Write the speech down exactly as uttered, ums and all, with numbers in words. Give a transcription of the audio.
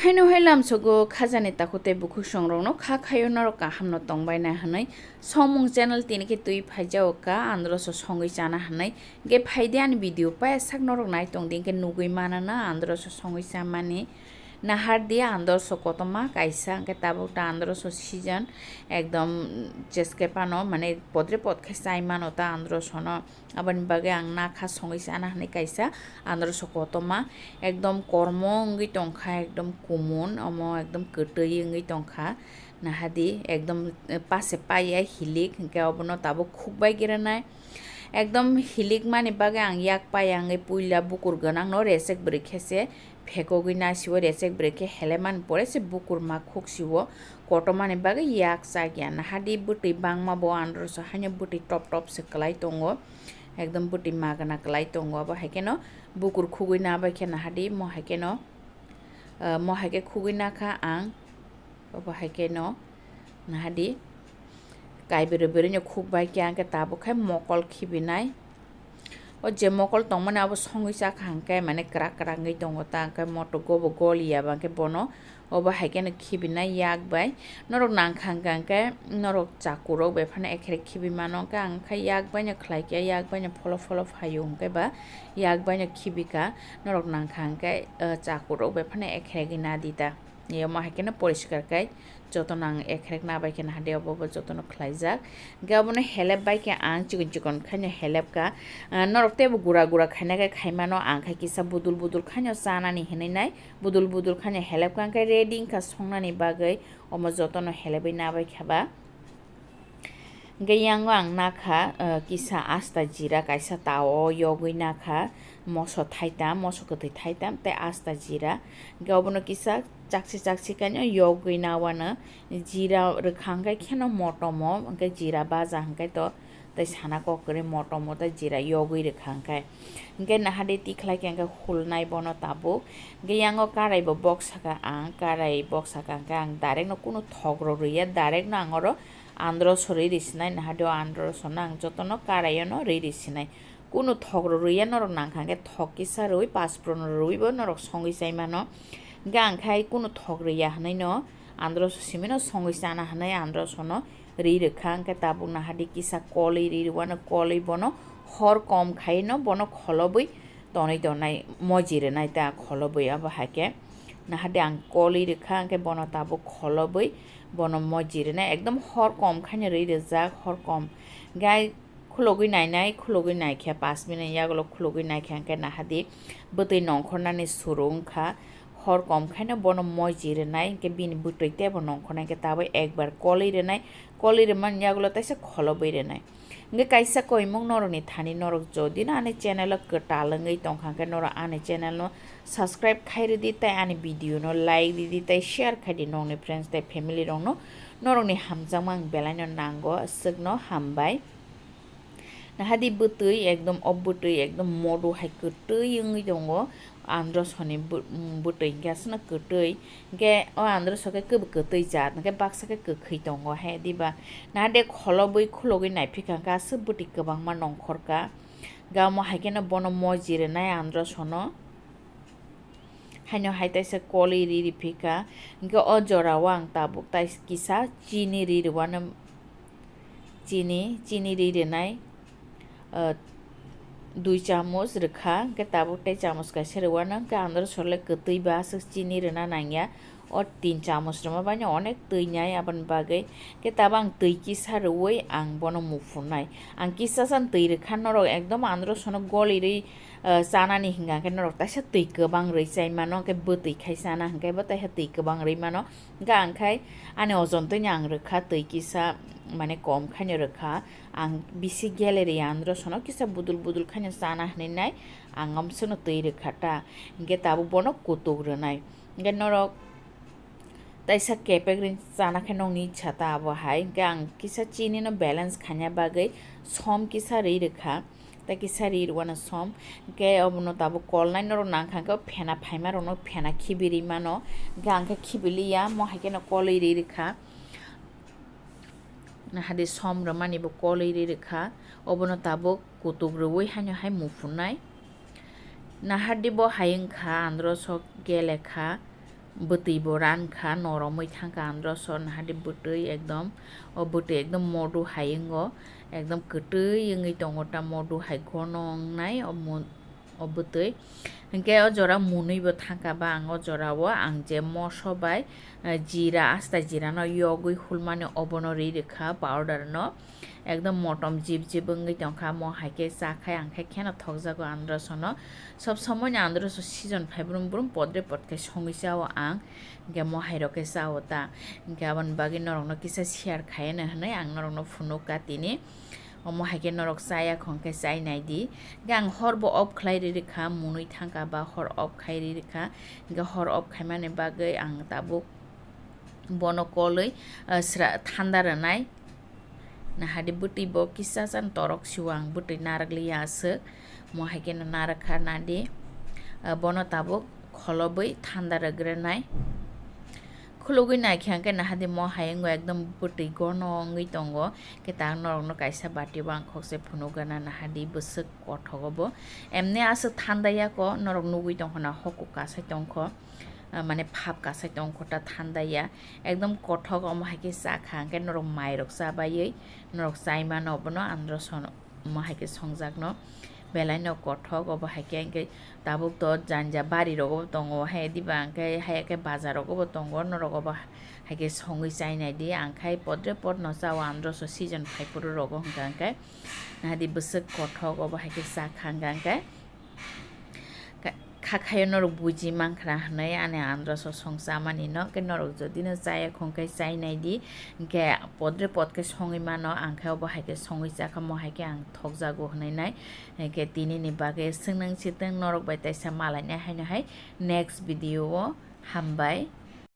Haino hai lamsogo khajani takhuk tei bukhuk songrokno kha khaio norok kahamno tongbaina hwnwi. Somung channel tini khe twi phaijago ka androso songwi chana hwnwi. Ge phaidi ani video paya sak norok nai tongdi, hwnkhe nugwi manana androso songwi chamani. Nahardi androso kotorma kaisa, hwnkhe tabuk ta androso season ekdom cheske pano, mane podre pod khe chai mano ta androsono. Aboni bagwi ang nakha songwi chana hwnwi kaisa androso kotorma ekdom kormo wngwi tongkha, ekdom kumun, omo ekdom kwtwi wngwi tongkha. Nahadi ekdom, eh, pase paiya hilik, hwnkhe obono tabuk khukbai grenai. Ekdom hilik mani bagwi ang yak paiya wngwi puila bukur gwnangno resek bwrwi khe se phekogwi nasiwo, resek bwrwi khe helemani pore se bukur ma khuksiwo. Kotormani bagwi yak chakya. Nahadi bwtwi bangma bo androso haino bwtwi top top se kwlai tongo. Ekdom bwtwi magana kwlai tongo. Abo hai kheno bukur khugwi nabai khe nahadi mo hai kheno, ah, mo hai khe khugwi nakha ang. Abo hai kheno nahadi kaibrwi brwi no khukbai khe ang khe tabuk khe mokol khibinai. O je mokol tongmani abo songwi chakha hwnkhe mane kwrak kwrak wngwi tongo ta, hwnkhe motok go bo goliya ba hwnkhe bono obo hai kheno khibinai yak bai. Norok nangkha hwnkhe norok chakurok bai phano ekherek khibi mano, hwnkhe ang khe yak bai no khlai khe yak bai no pholo pholo phaio hwnkhe ba yak bai no khibika. Norok nangkha hwnkhe, eh, chakurok bai phano ekherek wngna di ta. Omo hai kheno poriskar khe jotono ang ekherek nabai khe nahadi obo bo jotono khlaijak. Hwnkhe obono helep bai khe ang chikon chikon khaino helep ka. Ah, norok teibo gura gura khaina khe khaimano, ang khe kisa budul budul khaino chanani hinwi nai, budul budul khaino helep ka, hwnkhe ready wngkha songnani bagwi, omo jotono helebwi nabai kha ba. Hwnkhe yango ang nakha, ah, kisa asta jira kaisa tao yogwi nakha, moso thaitam, moso kwthwi thaitam tei asta jira. Hwnkhe obono kisa chakchi chakchi khaino yogwi nawano, jira rwkha hwnkhe kheno motomo, hwnkhe jira baja hwnkhe to tei sana kok kwrwi motomo tei jira yogwi rwkha hwnkhe. Hwnkhe nahadi tikhlai khe hwnkhe hulnai bono tabuk. Hwnkhe yango karai bo bok saka ang, karai bok saka hwnkhe ang direct no kunu thok rok rwya, direct no ang oro androso rwi rwsinai, nahadi o androso no ang jotono karai o no rwi rwsinai. Kunu thok rok rwya norok nangkha hwnkhe thok kisa rwui paspron rwui bo norok songwi chai mano. Hwnkhe ang khai kunu thok rwya hwnwi no androso simi no songwi chana hwnwi androso no rwi rwkha, hwnkhe tabuk nahadi kisa kolwi rwi rwano, kolwi bono hor kom khai no bono kholobwi tonwi tongnai, moji rwnai ta kholobwi. Abo hai khe nahadi ang kolwi rwkha, hwnkhe bono tabuk kholobwi bono moji rwnai, ekdom hor kom khaino rwi rwjak, hor kom. Hwnkhe khulogwi nainai, khulogwi naikhe pash minute yagulo khulogwi naikhe hwnkhe nahadi bwtwi nongkhornani suru wngkha, hor kom khaino bono moji rwnai, hwnkhe bini bwtwi teibo nongkhornai, hwnkhe tabuk ekbar kolwi rwnai, kolwi rwmani yagulo teisa kholobwi rwnai. Hwnkhe kaisa koimung norokni thani norok jodi no ani channel o kwtal wngwi tongkha hwnkhe norok ani channel no subscribe khai rwdi tei ani video no like rwdi tei share khai di nokni friends tei family rok no. Norokni hamjakma ang belai no nango, aswk no hambai. Nahadi bwtwi ekdom, o bwtwi ekdom modu hai kwtwi wngwi tongo. Androsoni bw-, bwtwi hwnkhe aswkno kwtwi. Hwnkhe o androso khe kwbw kwtwi jat, hwnkhe baksa khe kwkhwi tongo he diba. Nahade kholobwi khulogwi naiphikha hwnkhe aswk bwtwi kwbangma nongkhorkha. Hwnkhe omo hai kheno bono moji rwnai androsono. Haino hai taisa kolwi ri riphikha. Hwnkhe o jorao ang tabuk tais-, kisa chini ri rwano, chini, chini ri rwnai, ah, dui chamuch rwkha, hwnkhe tabuk tei chamuch kaisa rwano, hwnkhe androso le kwtwi ba aswk chini rwna nangya. O tin chamuch rwma bai no onek twi nai, aboni bagwi khe tabuk ang twi kisa rwui ang bono muphunai. Ang kisa san twi rwkha, norok ekdom androsono goli rwi, ah, chanani hwnkha khe norok taisa twi kwbang rwi chai mano, hwnkhe bwtwi khai chana hwnkhe bo taisa twi kwbang rwi mano. Hwnkhe ang khai ani ojon twi no ang rwkha twi kisa, mane kom khaino rwkha. Ang bisi gele rwi androsono kisa budul budul khaino chana hwnwi nai ang amswkno twi rwkha ta. Hwnkhe tabuk bono kutuk rwnai. Hwnkhe norok taisa kepek ri chana khe nokni ichha ta abo hai. Hwnkhe ang kisa chini no balance khaina bagwi som kisa ri rwkha, tei kisa ri rwano som. Hwnkhe obono tabuk kolnai norok nangkha hwnkhe phena phaima rokno phena khibi ri mano. Hwnkhe ang khe khibi liya, mo hai kheno kolwi ri rwkha. Nahadi som rwmani bo kolwi ri rwkha. Obono tabuk kutuk rwui haino hai muphunai. Nahardi bo hai wngkha, androso gele kha, Bwtwi bo ran kha, noromwi thang kha androso, nahadi bwtwi ekdom, o bwtwi ekdom modu hai wngo, ekdom kwtwi wngwi tongo ta, modu hai gono wngnai o mo-, o bwtwi. Hinkhe o jora munwi bo thang kha ba ang o jora o ang je moso bai, eh, jira, asta jira no yogwi hulmani obono ri rwkha powder no. Ekdom motom jip jip wngwi tongkha, mo hai khe cha khai ang khe kheno thokjago androsono. Sob somoino androso season phai brum brum podre pod khe songwi chao ang. Hinkhe mo hai rok khe chao ta. Hinkhe aboni bagwi norokno kisa share khaiano hwnwi ang norokno phunukha tini. Omo hai khe norok chaya khong khe chai nai di. Hinkhe ang hor bo off khlai ri rwkha, munwi thang kha ba hor off khai ri rwkha. Hinkhe hor off khaimani bagwi ang tabuk bono kolwi, ah, sra-, thanda rwnai. Nahadi bwtwi bo kisa chan torok siwang bwtwi narwk liya aswk. Mo hai kheno narwk kha nadi. Ah, bono tabuk kholobwi thanda rwgwrwnai. Khulugwi naikhe hwnkhe nahadi mo hai wngo ekdom bwtwi gono wngwi tongo. Khe ta norokno kaisa bati o ang khokse phunukgana nahadi bwswk kothok obo. Emni aswk thanda yako norok nugwi tongkho na hoko kasai tongkho. Ah, mane phap kasai tongkho ta thanda ya. Ekdom kothok omo hai khe cha kha hwnkhe norok mai rok cha baiwi norok chai mano obono androsono omo hai khe songjakno. Belai no kothok obo hai khe hwnkhe tabuk to janja bari rogo tongo hai diba hwnkhe hai khe bazar rogo bo tongo norok obo hai khe songwi chai nai di ang khai podre pod no chao androso season phai phuru rogo hwnkha hwnkhe nahadi bwswk kothok obo hai khe cha kha hwnkha hwnkhe. Ka-, kha khayo norok buji mankha hwnwi ani androso songchamani no, khe norok jodi no chaya khong khe chai nai di, hinkhe podre pod khe songwi mano, ang khe obo hai khe songwi cha kha, mo hai khe ang thokjago hwnwi nai, hinkhe tini ni bagwi swngnangsitwng norok bai taisa malainai haino hai next video o hambai.